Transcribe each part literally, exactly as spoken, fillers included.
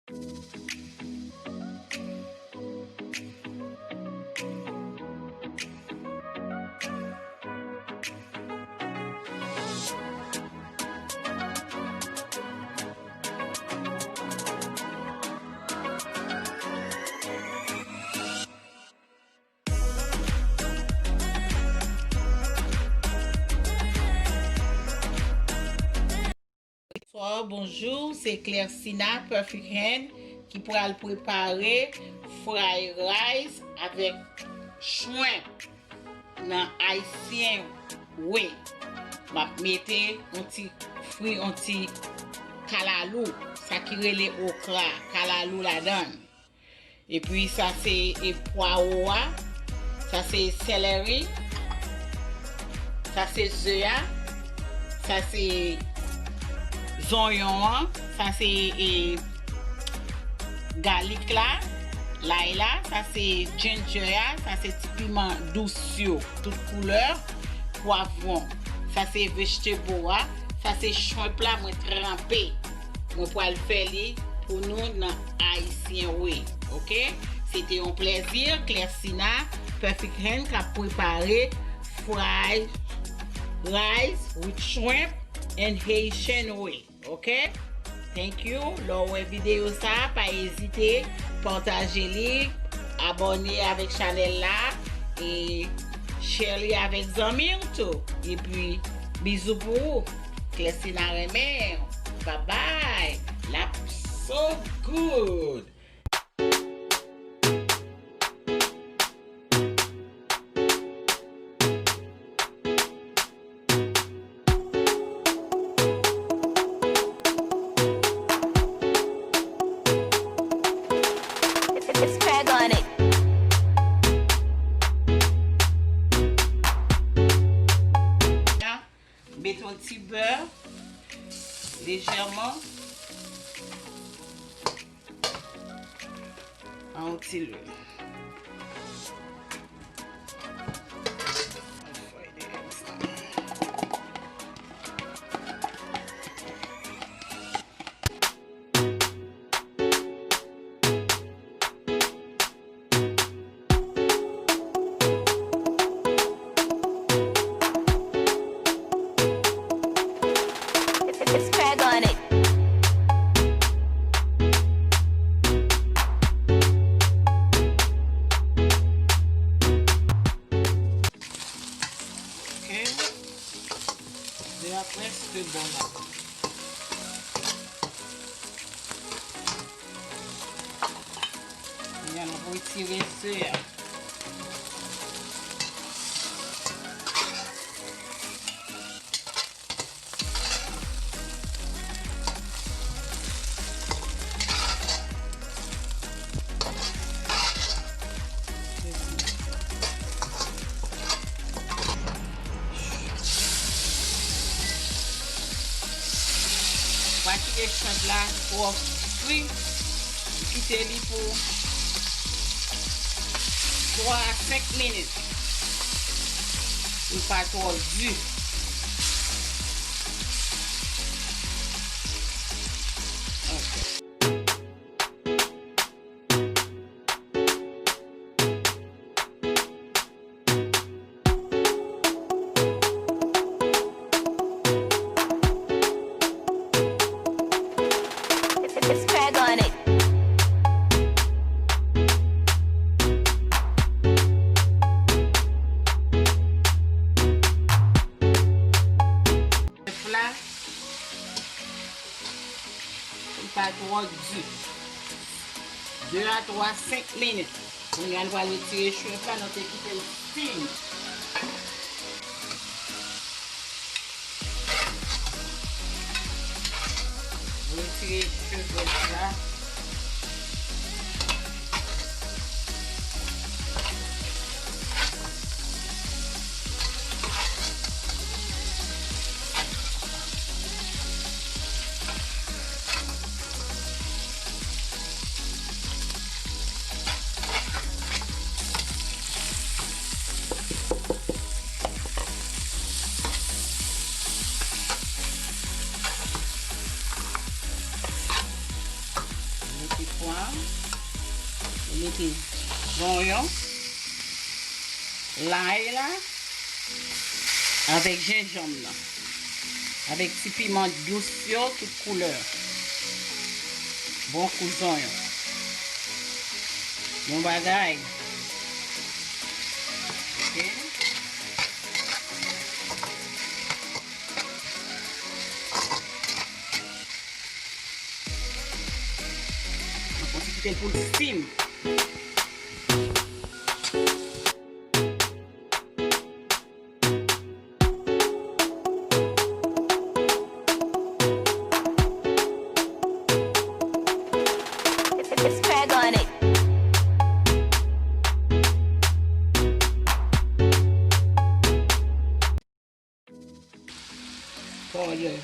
Bonswa, bonjou, se Clercina Perfect Hand ki pral prepare fried rice avèk shrimp nan Haïtian way. M ap mete yon ti fri, yon ti kalalou, sa ki rele okra, kalalou ladan l. Epi sa se e pwawo a, sa se seleri, sa se ze a, sa se zonyon an, sa se e galik la, lay la, sa se ginger a, sa se ti piman dous yo, tout koulè, pwavwon, sa se vegetable a, sa se shrimp la mwen tranpe. Mwen pral fè li pou nou nan Haïtian way, oke? Se te yon plèzi, Clercina Perfect Hand k ap prepare fried rice with shrimp and Haitian way, oke? Thank you. Lè w wè videyo sa, pa ezite pataje li, abòne avèk chanèl la, e share li avèk zanmi w tou. Epi, bizou pou ou. Clercina renmen w. Bye bye. L ap so good. It's Craig on it. Mete yon ti bè lejèman. An yon ti lwil. It's Craig on it. Ok. Ze a prèske bon la. Kounye a, n ap retire ze a. Pa kite shrimp la twò fri. Kite li pou twa a senk minit. Li pa twò di. Ok. It's Craig on it. Chèf la, li pa twò di. De a twa, senk minit. Kounye a, nou pral retire shrimp la, nou te kite l steam. Retire shrimp la. Pwa, nou mete zonyon, lay la, avèk jenjanm nan, avèk ti piman dous yo, tout koulè. Bon kou zonyon. Bon bagay. Ok. Mwen konn kite l pou l sim. It's Craig on it. Fòyè.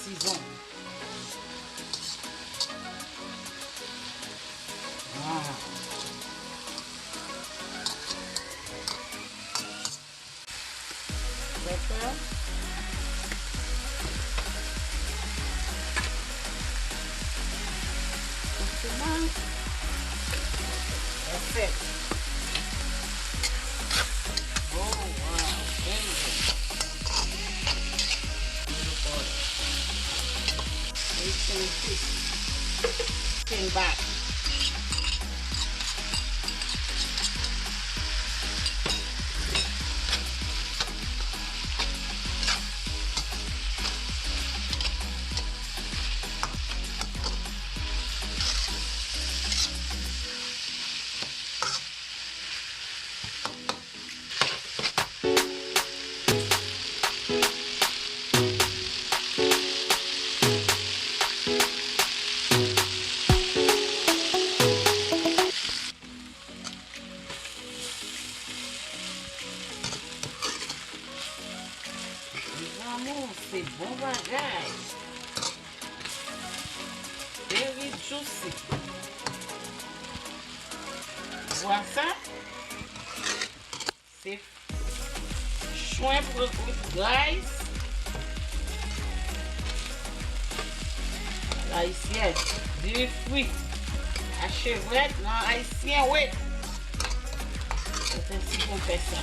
Sizon. Waw. Pèpè. Kouman? Pèfè. Oh, wow. Very good. Beautiful. Rest in peace. Came back. Mezanmi, se bon bagay. Very juicy. Vwa sa. Se shrimp with rice. Ayisyèn, diri fri, a chevrèt nan ayisyen wi. Se konsa pou fè sa.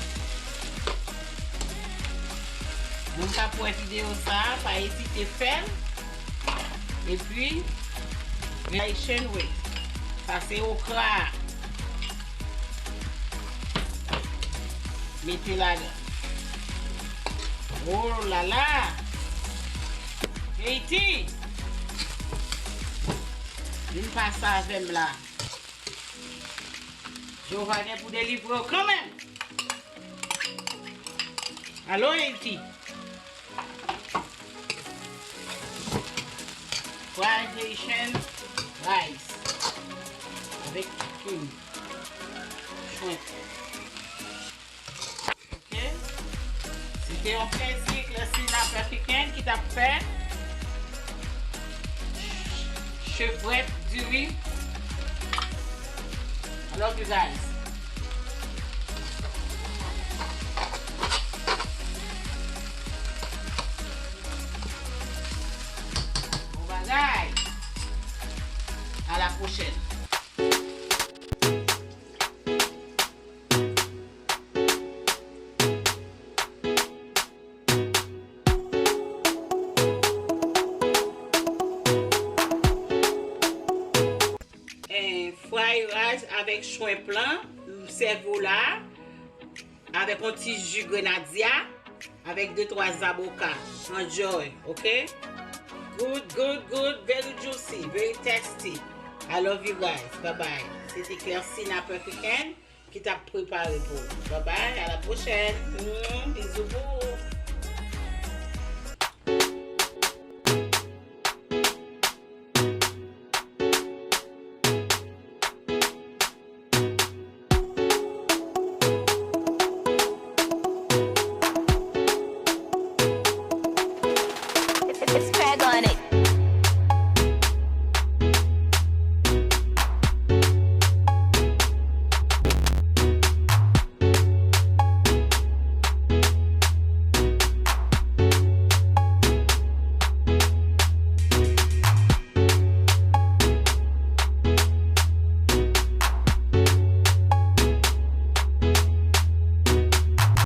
Moun k ap wè videyo sa a, pa ezite fè l. Epi, Haitian wi. Sa se okra. Mete ladan. Oh la la! Haiti! Vin pase avè m la. Jewova gen pou delivre w kanmenm. Alo, Haiti! Fried Haitian rice avèk chicken. Shrimp. Ok? Se te yon plezi, Clestina African ki t ap fè chevrèt diri. I love you guys. Bon bagay. À la prochaine. Eh, fried rice avèk shrimp lan, m sèvi w la, avèk yon ti ji grenadya, avèk de twa zaboka. Enjoy, ok? Good, good, good, very juicy, very tasty. I love you guys. Bye bye. Se te Clestina African ki t ap prepare pou ou. Bye bye, à la prochaine. Mm, bizou pou ou. It's Craig